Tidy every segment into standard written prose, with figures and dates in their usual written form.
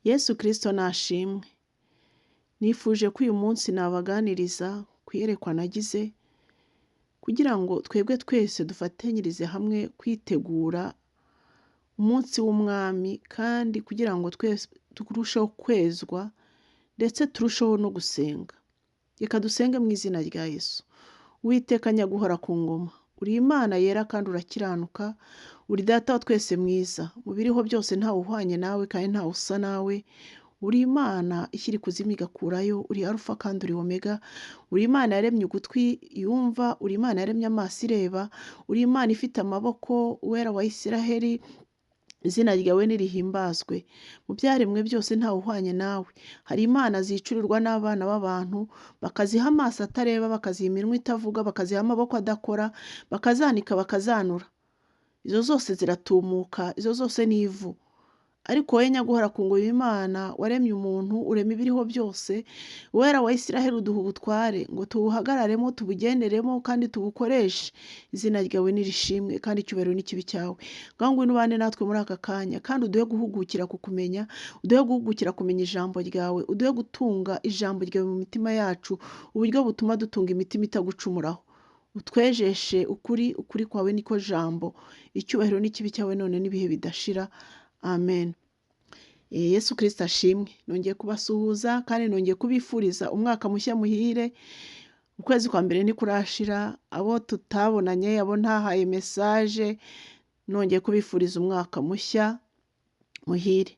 Yesu Kristo nashimwe. Nifuje ko uyu munsi nabaganiriza ku iyerekwa nagize kugira ngo twebwe twese dufatanyirize hamwe kwitegura umunsi w'umwami kandi kugira ngo twese turusheho kwezwa ndetse turusheho no gusenga. Reka dusenge mu izina rya Yesu. Uwiteka nyaguhora ku ngoma, uri Imana yera kandi urakiranuka, uri Data wa twese mwiza, mu biriho byose ntawe uhwanye nawe kandi ntawe usa nawe, uri Imana ishyira ikuzimu igakurayo, uri Alufa kandi uri Omega, uri Imana yaremye ugutwi yumva, uri Imana yaremye amaso ireba, uri Imana ifite amaboko, Uwera wa Isiraheli, izina ryawe nirihimbazwe. Mu byaremwe byose ntawe uhwanye nawe. Hari imana zicurirwa n'abana b'abantu, bakaziha amaso atareba, bakaziha iminwa itavuga, bakaziha amaboko adakora, bakazanika bakazanura. Izo zose ziratumuka, izo zose ni ivu. Ariko wowe nyaguhora ku ngoma Imana waremye umuntu, urema ibiriho byose, Uwera wa Isiraheli uduha ubutware ngo tubuhagararemo, tubugenderemo kandi tubukoreshe. Izina ryawe nirishimwe kandi icyubahiro n'ikibi cyawe. Ngaho ngwino ubane natwe muri aka kanya kandi uduhe guhugukira kukumenya, uduhe guhugukira kumenya ijambo ryawe, uduhe gutunga ijambo ryawe mu mitima yacu, uburyo butuma dutunga imitima itagucumuraho. Utwejeshe ukuri, ukuri kwawe niko jambo. Icyubahiro n'ikibi cyawe none n'ibihe bidashira. Amen. Yesu Kristo ashimwe. Nongeye kubasuhuza kandi nongeye kubifuriza umwaka mushya muhire. Ukwezi kwa mbere ntikurashira, abo tutabonanye, abo ntahaye message, nongeye kubifuriza umwaka mushya muhire.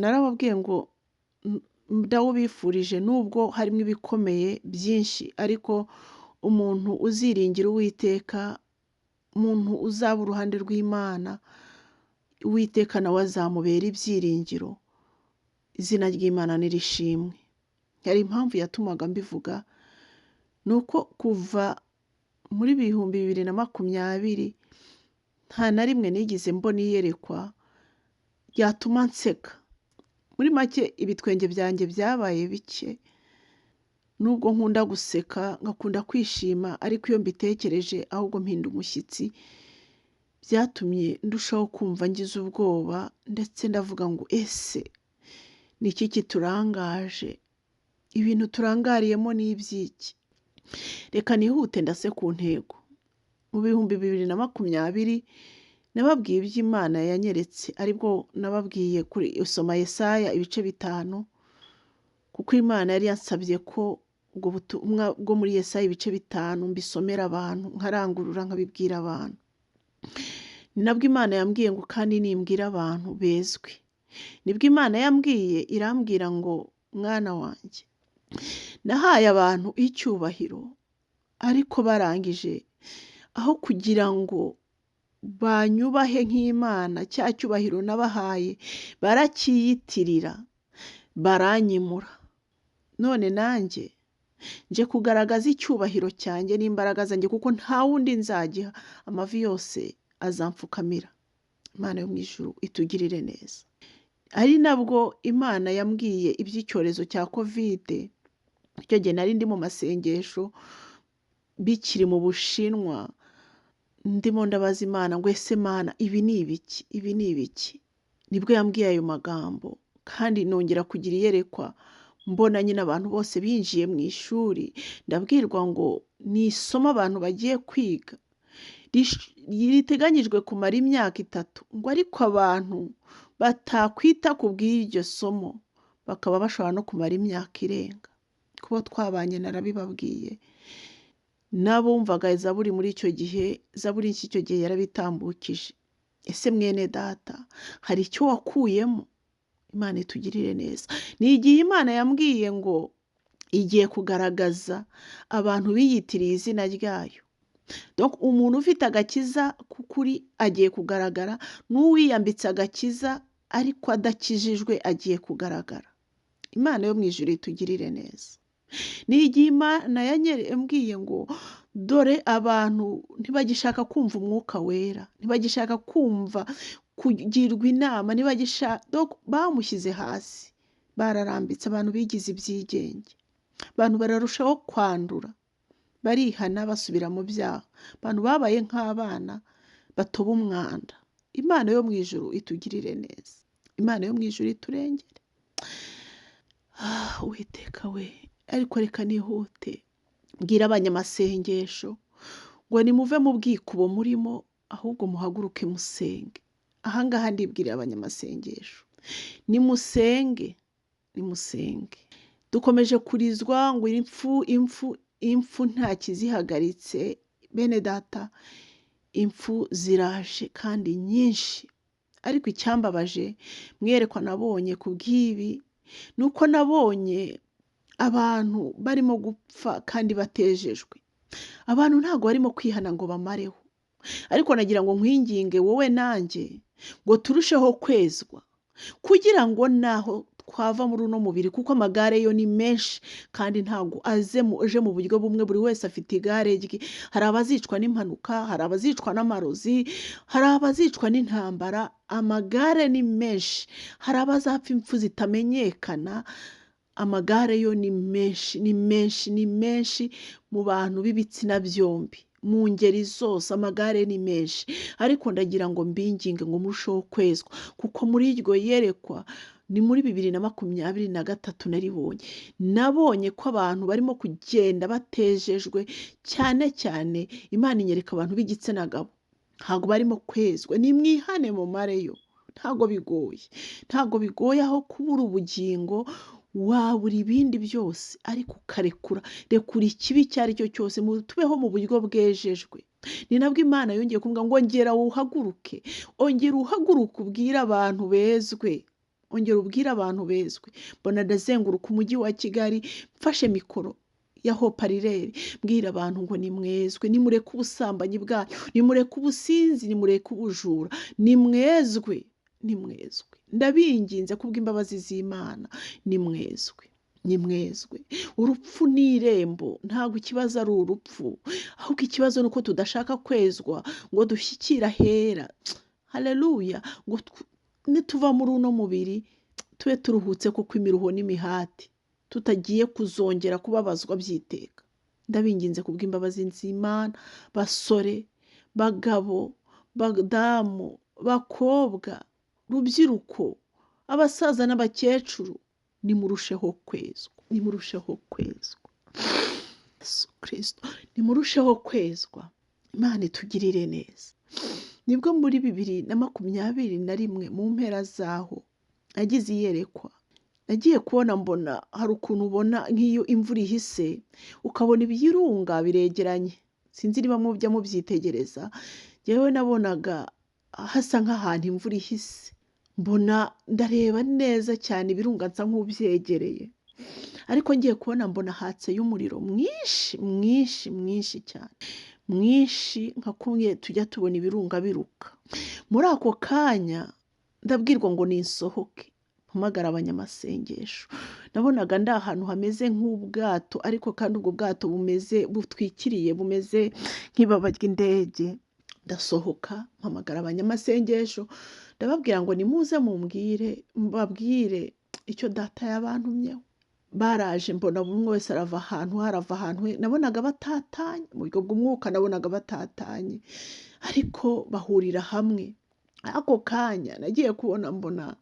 Narababwiye ngo ndawubifurije nubwo harimo ibikomeye byinshi, ariko umuntu uziringira Uwiteka, umuntu uzaba uruhande rw'Imana, Uwiteka nawe azamubera ibyiringiro. Izina ry'Imana nirishimwe. Hari impamvu yatumaga mbivuga, ni uko kuva muri 2020 nta na rimwe nigeze mbona iyerekwa ryatuma nseka. Muri make ibitwenge byanjye byabaye bike, nubwo nkunda guseka ngakunda kwishima, ariko iyo mbitekereje ahubwo mpinda umushyitsi. Byatumye ndushaho kumva ngize ubwoba, ndetse ndavuga ngo ese ni iki kiturangaje? Ibintu turangariyemo ni iby'iki? Reka nihute ndase ku ntego. Mu 2020 nababwiye iby'Imana yanyeretse, aribwo nababwiye kuri usoma Yesaya ibice 5, kuko Imana yari yansabye ko ubwo butumwa bwo muri Yesaya ibice 5 mbisomera abantu, nkarangurura nkabibwira abantu. Ni nabwo Imana yambwiye ngo kandi nimbwira abantu bezwe. Nibwo Imana yambwiye irambwira ngo mwana wanjye, nahaye abantu icyubahiro, ariko barangije aho kugira ngo banyubahe nk'Imana, cya cyubahiro nabahaye baracyiyitirira, baranyimura. None nanjye nje kugaragaza icyubahiro cyanjye n'imbaraga zanjye, kuko nta wundi nzagiha, amavi yose azampfukamira. Imana yo mu ijuru itugirire neza. Ari nabwo Imana yambwiye iby'icyorezo cya Kovide, icyo gihe nari ndi mu masengesho bikiri mu Bushinwa, ndimo ndabaza Imana ngo ese Mana ibi ni ibiki? Ibi ni ibiki? Nibwo yambwiye ayo magambo, kandi nongera kugira iyerekwa mbona nyine abantu bose binjiye mu ishuri, ndabwirwa ngo ni isomo abantu bagiye kwiga riteganyijwe kumara imyaka 3, ngo ariko abantu batakwita ku bw'iryo somo bakaba bashobora no kumara imyaka irenga. Kubo twabanye narabibabwiye, n'abumvaga zaburi muri icyo gihe, zaburi nshya icyo gihe yarabitambukije. Ese mwene data hari icyo wakuyemo? Imana itugirire neza. Ni igihe Imana yambwiye ngo igiye kugaragaza abantu biyitiriye izina ryayo. Donc umuntu ufite agakiza k'ukuri agiye kugaragara, n'uwiyambitse agakiza ariko adakijijwe agiye kugaragara. Imana yo mu ijuru itugirire neza. Ni igihe Imana yambwiye ngo dore abantu ntibagishaka kumva umwuka wera, ntibagishaka kumva kugirwa inama, bamushyize hasi, bararambitse, abantu bigize ibyigenge, abantu bararushaho kwandura, barihana basubira mu byaha, abantu babaye nk'abana batoba umwanda. Imana yo mu ijuru itugirire neza. Imana yo mu ijuru iturengere. Uwiteka we, ariko reka nihute mbwira abanyamasengesho ngo nimuve mu bwikubo murimo, ahubwo muhaguruke musenge. Ahangaha ndibwirira abanyamasengesho, nimusenge, nimusenge. Dukomeje kurizwa ngo impfu, impfu, impfu nta kizihagaritse. Bene data, impfu ziraje kandi nyinshi. Ariko icyambabaje mwerekwa nabonye ku bw'ibi, ni uko nabonye abantu barimo gupfa kandi batejejwe. Abantu ntabwo barimo kwihana ngo bamareho. Ariko nagira ngo nkwinginge wowe nanjye ngo turusheho kwezwa, kugira ngo naho twava muri uno mubiri, kuko amagare yo ni menshi kandi ntabwo aje mu buryo bumwe, buri wese afite igare rye. Hari abazicwa n'impanuka, hari abazicwa n'amarozi, hari abazicwa n'intambara, amagare ni menshi. Hari abazapfa impfu zitamenyekana, amagare yo ni menshi, ni menshi, ni menshi mu bantu b'ibitsina byombi, mu ngeri zose amagare ni menshi. Ariko ndagira ngo mbinginge ngo murusheho kwezwa, kuko muri iryo yerekwa ni muri 2023 naribonye. Nabonye ko abantu barimo kugenda batejejwe, cyane cyane Imana inyereka abantu b'igitsina gabo ntabwo barimo kwezwa. Nimwihane mumareyo, ntabwo bigoye, ntabwo bigoye aho kubura ubugingo wabura ibindi byose, ariko ukarekura, rekura ikibi icyo ari cyo cyose, tubeho mu buryo bwejejwe. Ni nabwo Imana yongeye kuvuga ngo ongera uhaguruke, ongera uhaguruke ubwire abantu bezwe, ongera ubwire abantu bezwe. Mbona ndazenguruka umujyi wa Kigali mfashe mikoro ya Hoparireri, mbwira abantu ngo nimwezwe, nimureke ubusambanyi bwanyu, nimureke ubusinzi, nimureke ubujura, nimwezwe, nimwezwe. Ndabinginze kubw'imbabazi z'Imana, nimwezwe, nimwezwe. Urupfu ni irembo, ntabwo ikibazo ari urupfu, ahubwo ikibazo ni uko tudashaka kwezwa ngo dushyikire ahera. Haleluya! Ngo nituva muri uno mubiri tube turuhutse kuko imiruho n'imihati, tutagiye kuzongera kubabazwa by'iteka. Ndabinginze kubw'imbabazi z'Imana, basore, bagabo, badamu, bakobwa, rubyiruko, abasaza n'abakecuru, nimurusheho kwezwa, nimurusheho kwezwa. Yesu Kristo, nimurusheho kwezwa. Imana itugirire neza. Nibwo muri 2021 mu mpera zaho nagize iyerekwa. Nagiye kubona mbona hari ukuntu ubona nk'iyo imvura ihise ukabona ibirunga biregeranye. Sinzi niba mujya mubyitegereza. Njyewe nabonaga hasa nk'ahantu imvura ihise, mbona ndareba neza cyane ibirunga nsa nk'ubyegereye, ariko ngiye kubona mbona hatse y'umuriro mwinshi mwinshi mwinshi cyane, mwinshi nka kumwe tujya tubona ibirunga biruka. Muri ako kanya ndabwirwa ngo ninsohoke mpamagara abanyamasengesho. Nabonaga ndi ahantu hameze nk'ubwato, ariko kandi ubwo bwato bumeze butwikiriye, bumeze nk'ibaba ry'indege. Ndasohoka mpamagara abanyamasengesho, ndababwira ngo nimuze mumbwire, mbabwire icyo data yabantumyeho. Baraje mbona buri umwe wese arava ahantu, harava ahantu he. Nabonaga batatanye mu buryo bw'umwuka, nabonaga batatanye, ariko bahurira hamwe. Ako kanya nagiye kubona mbona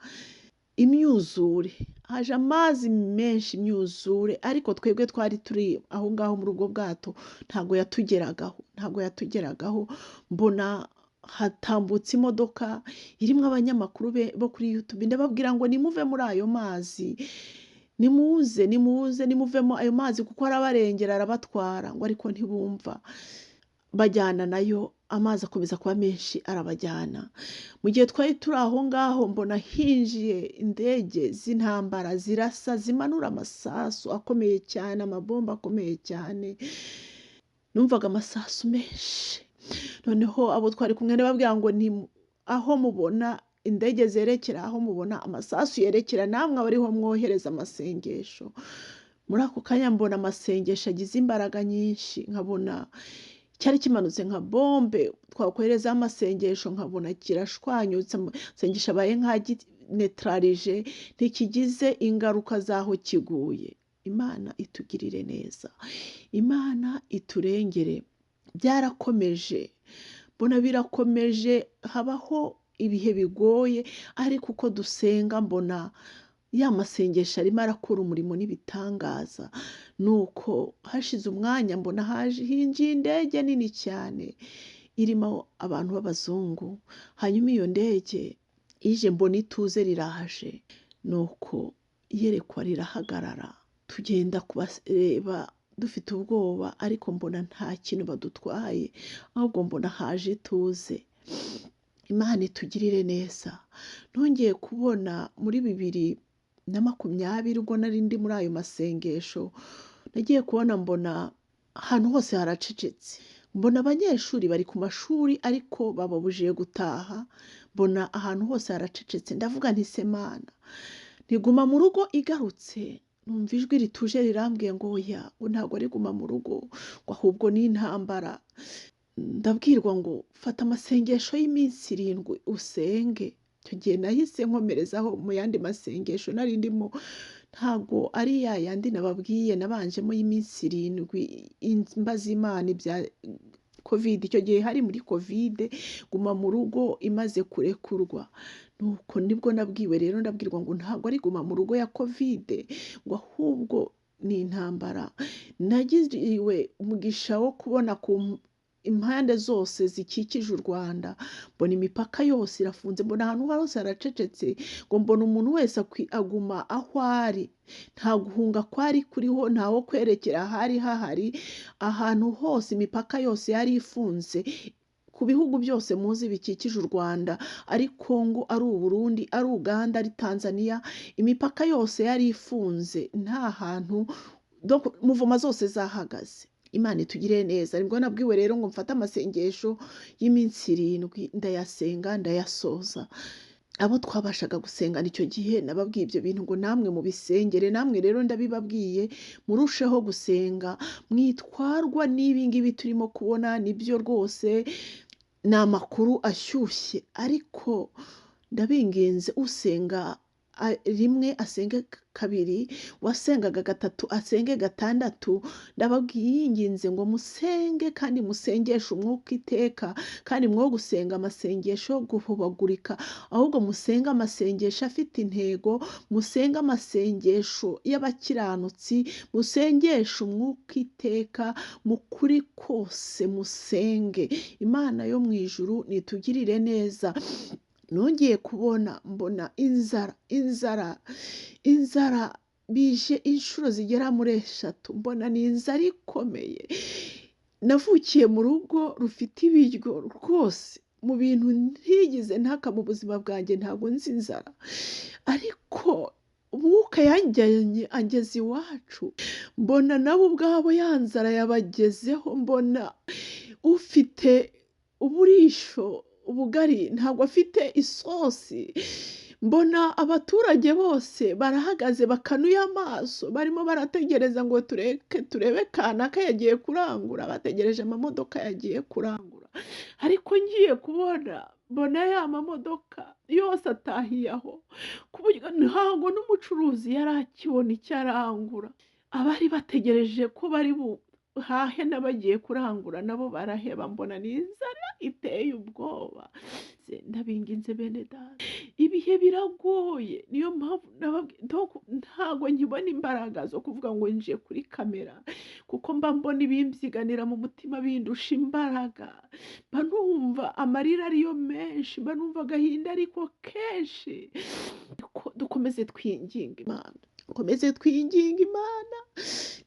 imyuzure, haje amazi menshi, imyuzure, ariko twebwe twari turi aho ngaho muri ubwo bwato ntabwo yatugeragaho, ntabwo yatugeragaho. Mbona hatambutse imodoka irimo abanyamakuru bo kuri YouTube, ndababwira ngo nimuve muri ayo mazi, nimuze, nimuze, nimuvemo ayo mazi kuko arabarengera, arabatwara. Ngo ariko ntibumva, bajyana nayo, amazi akomeza kuba menshi arabajyana. Mu gihe twari turi aho ngaho mbona hinjiye indege z'intambara zirasa, zimanura amasasu akomeye cyane, amabomba akomeye cyane. Numvaga amasasu menshi. Noneho abo twari kumwe ndababwira ngo ni aho mubona indege zerekera, aho mubona amasasu yerekera, namwe abariho mwohereza amasengesho. Muri ako kanya mbona amasengesho agize imbaraga nyinshi, nkabona cyari kimanutse nka bombe, twakoherezaho amasengesho nkabona kirashwanyutse, amasengesho abaye nk'aginetralije, ntikigize ingaruka z'aho kiguye. Imana itugirire neza, Imana iturengere. Byarakomeje, mbona birakomeje, habaho ibihe bigoye, ariko uko dusenga mbona ya masengesho arimo arakora umurimo n'ibitangaza. Nuko hashize umwanya mbona haje hinjiye indege nini cyane irimo abantu b'abazungu, hanyuma iyo ndege ije mbona ituze riraje, nuko iyerekwa rirahagarara, tugenda kubareba dufite ubwoba, ariko mbona nta kintu badutwaye, ahubwo mbona haje ituze. Imana itugirire neza. Nongeye kubona muri 2020 ubwo nari ndi muri ayo masengesho, nagiye kubona mbona ahantu hose haracecetse, mbona abanyeshuri bari ku mashuri ariko bababujije gutaha, mbona ahantu hose haracecetse, ndavuga nti se Mana, ntiguma mu rugo igarutse, numva ijwi rituje rirambwiye ngo oya, ngo ntabwo ari guma mu rugo, ngo ahubwo ni intambara. Ndabwirwa ngo fata amasengesho y'iminsi 7 usenge. Icyo gihe nahise nkomerezaho mu yandi masengesho nari ndimo, ntabwo ari ya yandi nababwiye nabanjemo y'iminsi 7 mbaza Imana ibya Covid. Icyo gihe hari muri Covid, guma mu rugo imaze kurekurwa. Nuko nibwo nabwiwe rero, ndabwirwa ngo ntabwo ari guma mu rugo ya Covid, ngo ahubwo ni intambara. Nagiriwe umugisha wo kubona ku impande zose zikikije u Rwanda, mbona imipaka yose irafunze, mbona ahantu hose haracecetse, ngo mbona umuntu wese aguma aho ari, nta guhunga kwari kuriho, ntawo kwerekera hari hahari, ahantu hose imipaka yose yari ifunze, ku bihugu byose muzi bikikije u Rwanda, ari Kongo, ari Uburundi, ari Uganda, ari Tanzania, imipaka yose yari ifunze, nta hantu, donc muvoma zose zahagaze. Imana itugirire neza. Nibwo nabwiwe rero ngo mfate amasengesho y'iminsi 7, ndayasenga ndayasoza. Abo twabashaga gusengana icyo gihe nababwiye ibyo bintu ngo namwe mubisengere, namwe rero ndabibabwiye murusheho gusenga, mwitwarwa n'ibi ngibi turimo kubona, nibyo rwose ni amakuru ashyushye, ariko ndabinginze usenga rimwe asenge kabiri, wasengaga gatatu asenge gatandatu, ndababwiyinginze ngo musenge kandi musengeshe umwuka iteka, kandi mwo gusenga amasengesho guhubagurika, ahubwo musenge amasengesho afite intego, musenge amasengesho y'abakiranutsi, musengeshe umwuka iteka, mu kuri kose musenge. Imana yo mu ijuru nitugirire neza. Nongeye kubona mbona inzara, inzara, inzara bije inshuro zigera muri 3, mbona ni inzara ikomeye. Navukiye mu rugo rufite ibiryo rwose, mu bintu ntigeze ntaka mu buzima bwanjye ntabwo nzi inzara, ariko umwuka yanjyanye angeze iwacu, mbona nabo ubwabo ya nzara yabagezeho, mbona ufite uburisho ubugari ntabwo afite isosi, mbona abaturage bose barahagaze bakanuye amaso, barimo barategereza ngo tureke turebe kanaka yagiye kurangura, bategereje amamodoka yagiye kurangura, ariko ngiye kubona mbona ya mamodoka yose atahiye aho, ku buryo ntabwo n'umucuruzi yari akibona icyo arangura. Abari bategereje ko bari buhahe n'abagiye kurangura nabo baraheba, mbona ni inzara iteye ubwoba. Ndabinginze bene data, ibihe biragoye, niyo mpamvu ntabwo nkibona imbaraga zo kuvuga ngo nje kuri kamera, kuko mba mbona ibimbyiganira mu mutima bindusha imbaraga, mba numva amarira ariyo menshi, mba numva agahinda ariko kenshi. Dukomeze twinginge Imana, dukomeze twinginge Imana.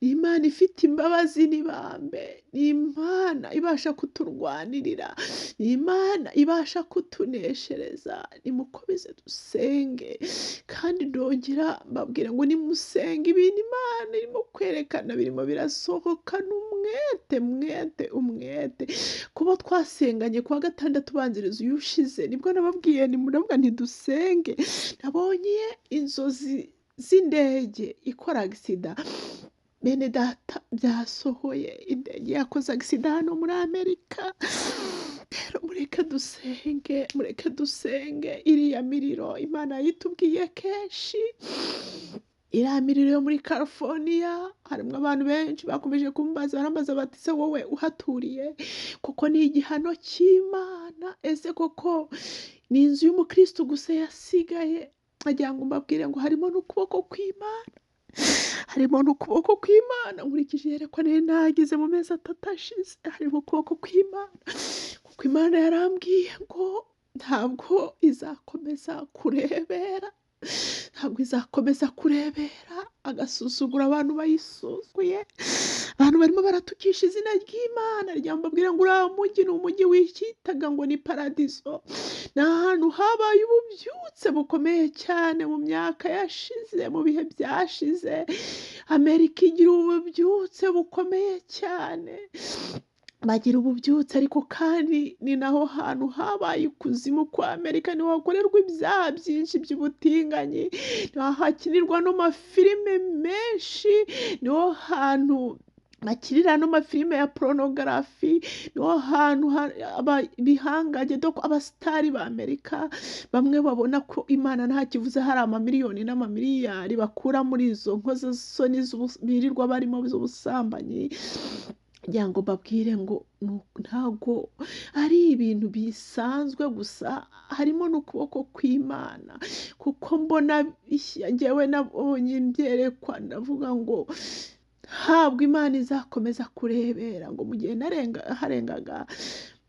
Ni Imana ifite imbabazi n'ibambe, ni Imana ibasha kuturwanirira, ni Imana ibasha kutuneshereza. Nimukomeze dusenge, kandi ndongera mbabwira ngo nimusenge, ibintu Imana irimo kwerekana birimo birasohoka n'umwete, mwete, umwete. Kuba twasenganye kuwa gatandatu ubanziriza uyu ushize, nibwo nababwiye nti muravuga ntidusenge, nabonye inzozi z'indege ikora agisida. Bene data byasohoye, indege yakoze agisida hano muri Amerika. Rero mureke dusenge, mureke dusenge. Iriya miriro Imana yitubwiye kenshi, iriya miriro yo muri California harimo abantu benshi bakomeje kumbaza, barambaza bati se wowe uhaturiye koko ni igihano cy'Imana? Ese koko Ni inzu y'umukristo gusa yasigaye. Agira ngo mbabwire ngo harimo n'ukuboko kw'Imana, harimo n'ukuboko kw'Imana. Nkurikije iyerekwa nari nagize mu mezi 3 ashize, harimo ukuboko kw'Imana, kuko Imana yarambwiye ngo ntabwo izakomeza kurebera, ntabwo izakomeza kurebera agasuzugura abantu bayisuzuguye. Abantu barimo baratukisha izina ry'Imana. Mbabwira ngo uriya mujyi ni umujyi wikitaga ngo ni paradizo, ni ahantu habaye ububyutse bukomeye cyane mu myaka yashize, mu bihe byashize. Amerika igira ububyutse bukomeye cyane, bagira ububyutse, ariko kandi ni naho hantu habaye ikuzimu kwa Amerika, niho hakorerwa ibyaha byinshi by'ubutinganyi, niho hakinirwa n'amafilime menshi, niho hantu bakinira n'amafilime ya porunogarafi, niho hantu bihangange, doko abasitari ba Amerika bamwe babona ko Imana nta kivuze, hari amamiliyoni n'amamiliyari bakura muri izo nkozasoni birirwa barimo z'ubusambanyi. Kugira ngo mbabwire ngo ntabwo ari ibintu bisanzwe gusa, harimo n'ukuboko kw'Imana, kuko mbona njyewe nabonye mbyerekwa, ndavuga ngo ntabwo Imana izakomeza kurebera. Ngo mu gihe harengaga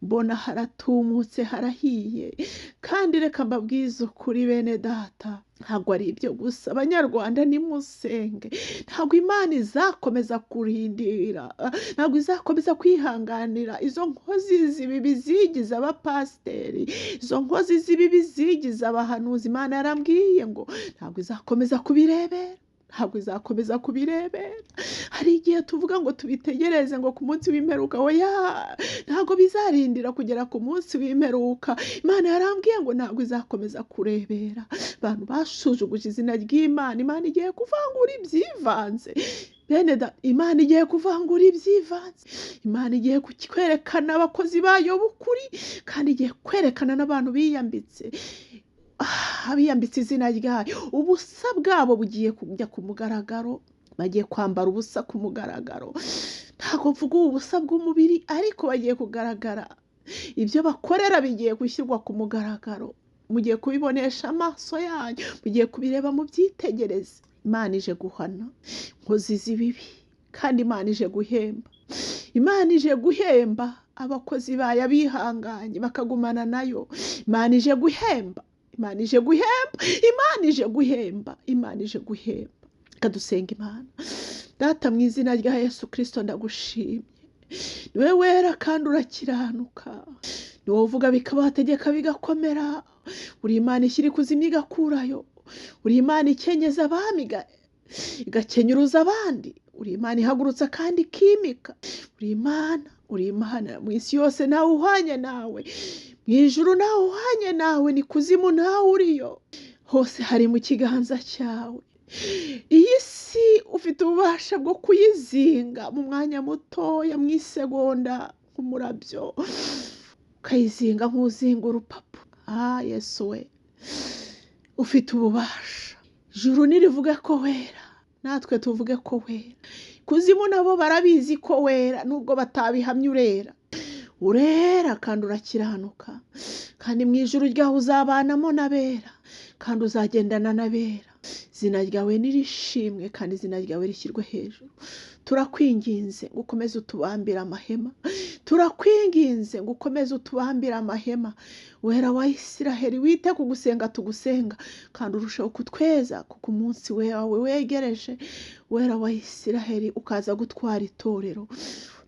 mbona haratumutse, harahiye. Kandi reka mbabwize ukuri bene data, ntabwo ari ibyo gusa. Abanyarwanda nimusenge, ntabwo Imana izakomeza kurindira, ntabwo izakomeza kwihanganira izo nkozi z'ibibi zigize abapasiteri, izo nkozi z'ibibi zigize abahanuzi. Imana yarambwiye ngo ntabwo izakomeza kubirebera, ntabwo izakomeza kubirebera. Hari igihe tuvuga ngo tubitegereze ngo ku munsi w'imperuka, oya, ntabwo bizarindira kugera ku munsi w'imperuka. Imana yarambwiye ngo ntabwo izakomeza kurebera abantu basuzuguje izina ry'Imana. Imana igiye kuvangura ibyivanze bene da, Imana igiye kuvangura ibyivanze, Imana igiye kwerekana abakozi bayo b'ukuri, kandi igiye kwerekana n'abantu biyambitse, abiyambitse izina ryayo. Ubusa bwabo bugiye kujya ku mugaragaro, bagiye kwambara ubusa ku mugaragaro. Ntabwo mvuga ubusa bw'umubiri, ariko bagiye kugaragara, ibyo bakorera bigiye gushyirwa ku mugaragaro, mugiye kubibonesha amaso yanyu, mugiye kubireba mubyitegereze. Imana ije guhana inkozi z'ibibi, kandi Imana ije guhemba, Imana ije guhemba abakozi bayo abihanganye bakagumana nayo. Imana ije guhemba, Imana ije guhemba, Imana ije guhemba, Imana ije guhemba. Reka dusenga Imana. Data, mu izina rya Yesu Kristo ndagushimye, niwe wera kandi urakiranuka, niwowe uvuga bikabategeka bigakomera. Uri Imana ishyira ikuzimu igakurayo, uri Imana ikenyeza abami igakenyuruza abandi, uri Imana ihagurutsa kandi ikimika, uri Imana, uri Imana mu isi yose ntawe uhwanye nawe, mu ijuru ntawe uhwanye nawe, ni kuzimu ntawe uriyo, hose hari mu kiganza cyawe. Iyi si ufite ububasha bwo kuyizinga mu mwanya mutoya, mu isegonda nk'umurabyo, ukayizinga nk'uzinga urupapuro. Yesu we, ufite ububasha. Ijuru nirivuge ko wera, natwe tuvuge ko wera. Kuzimu nabo barabizi ko wera, nubwo batabihamya urera. Urera kandi urakiranuka, kandi mu ijuru ryawe uzabanamo n'abera, kandi uzagendana n'abera. Izina ryawe nirishimwe kandi izina ryawe rishyirwe hejuru. Turakwinginze ngo ukomeze utubambire amahema, turakwinginze ngo ukomeze utubambire amahema. Wera wa Isiraheli, wite ku gusenga tugusenga, kandi urusheho kutweza kuko umunsi wawe wegereje. Wera wa Isiraheli, ukaza gutwara itorero,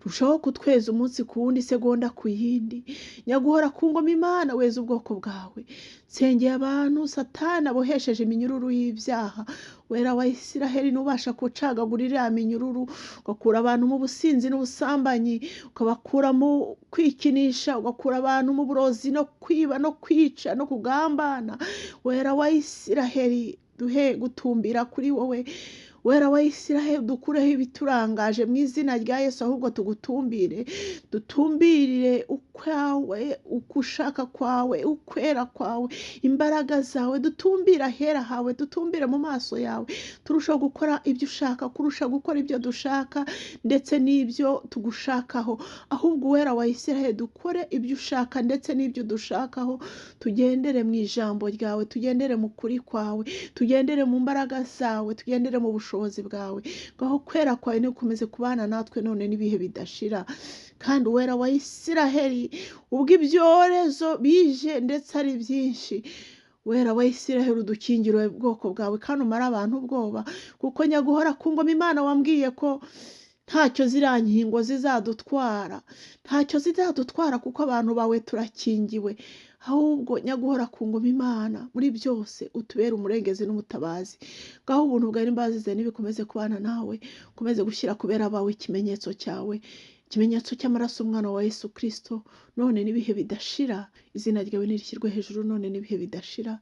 rushaho kutweza umunsi ku wundi, isegonda ku yindi. Nyaguhora ku ngoma Imana, weza ubwoko bwawe. Nsengeye abantu Satani abohesheje iminyururu y'ibyaha. Wera wa Isiraheli, nubasha gucagagura iriya minyururu, ugakura abantu mu businzi n'ubusambanyi, ukabakura mu kwikinisha, ugakura abantu mu burozi no kwiba no kwica no kugambana. Wera wa Isiraheli, duhe gutumbira kuri wowe, Wera wa Isiraheli, dukureho ibiturangaje mu izina rya Yesu, ahubwo tugutumbire, dutumbirire ukwawe, uko ushaka kwawe, ukwera kwawe, imbaraga zawe, dutumbire ahera hawe, dutumbire mu maso yawe, turushaho gukora ibyo ushaka kurusha gukora ibyo dushaka ndetse n'ibyo tugushakaho. Ahubwo Uwera wa Isiraheli, dukore ibyo ushaka ndetse n'ibyo udushakaho, tugendere mu ijambo ryawe, tugendere mu kuri kwawe, tugendere mu mbaraga zawe, tugendere mu bushobozi bwawe. Ngaho kwera kwawe nigukomeze kubana natwe none n'ibihe bidashira. Kandi Uwera wa Isiraheli, ubwo ibyorezo bije ndetse ari byinshi, Wera wa Isiraheli, udukingire ubwoko bwawe kandi umare abantu ubwoba, kuko nyaguhora ku ngoma Imana wambwiye ko ntacyo ziriya nkingo zizadutwara, ntacyo zizadutwara kuko abantu bawe turakingiwe. Ahubwo nyaguhora ku ngoma Imana, muri byose utubere umurengezi n'umutabazi. Ngaho ubuntu bwawe n'imbabazi zawe nibikomeze kubana nawe, ukomeze gushyira kubera abawe ikimenyetso cyawe, ikimenyetso cy'amaraso umwana wa Yesu Kristo, none n'ibihe bidashira. Izina ryawe nirishyirwe hejuru none n'ibihe bidashira.